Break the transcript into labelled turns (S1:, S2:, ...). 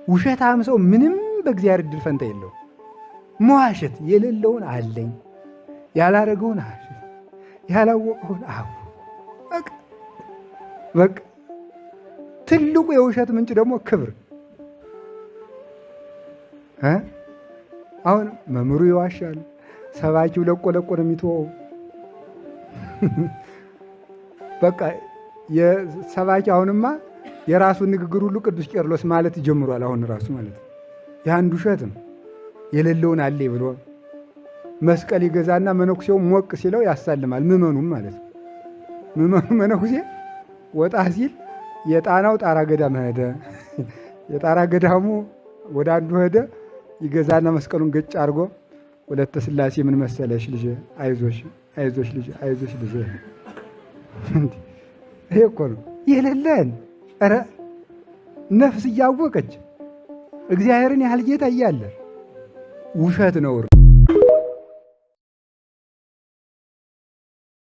S1: ውሸታም ሰው ምንም በእግዚአብሔር እድል ፈንታ የለው። መዋሸት የሌለውን አለኝ፣ ያላረገውን አለ፣ ያላወቀውን አዎ። በቃ በቃ ትልቁ የውሸት ምንጭ ደግሞ ክብር። አሁን መምህሩ ይዋሻል፣ ሰባኪው ለቆ ለቆ ነው የሚተወው። በቃ የሰባኪ አሁንማ የራሱን ንግግር ሁሉ ቅዱስ ቄርሎስ ማለት ጀምሯል። አሁን ራሱ ማለት ነው። የአንድ ውሸት ነው። የሌለውን አለ ብሎ መስቀል ይገዛና መነኩሴው ሞቅ ሲለው ያሳልማል። ምዕመኑም ማለት ነው። ምዕመኑ መነኩሴ ወጣ ሲል የጣናው ጣራ ገዳም ሄደ፣ የጣራ ገዳሙ ወደ አንዱ ሄደ። ይገዛና መስቀሉን ገጭ አድርጎ ወለተ ሥላሴ ምን መሰለሽ ልጄ፣ አይዞሽ አይዞሽ ልጄ፣ አይዞሽ ልጄ። ይሄ እኮ ነው የሌለን። ኧረ ነፍስ እያወቀች እግዚአብሔርን ያህል ጌታ እያለ ውሸት ነውር ነው።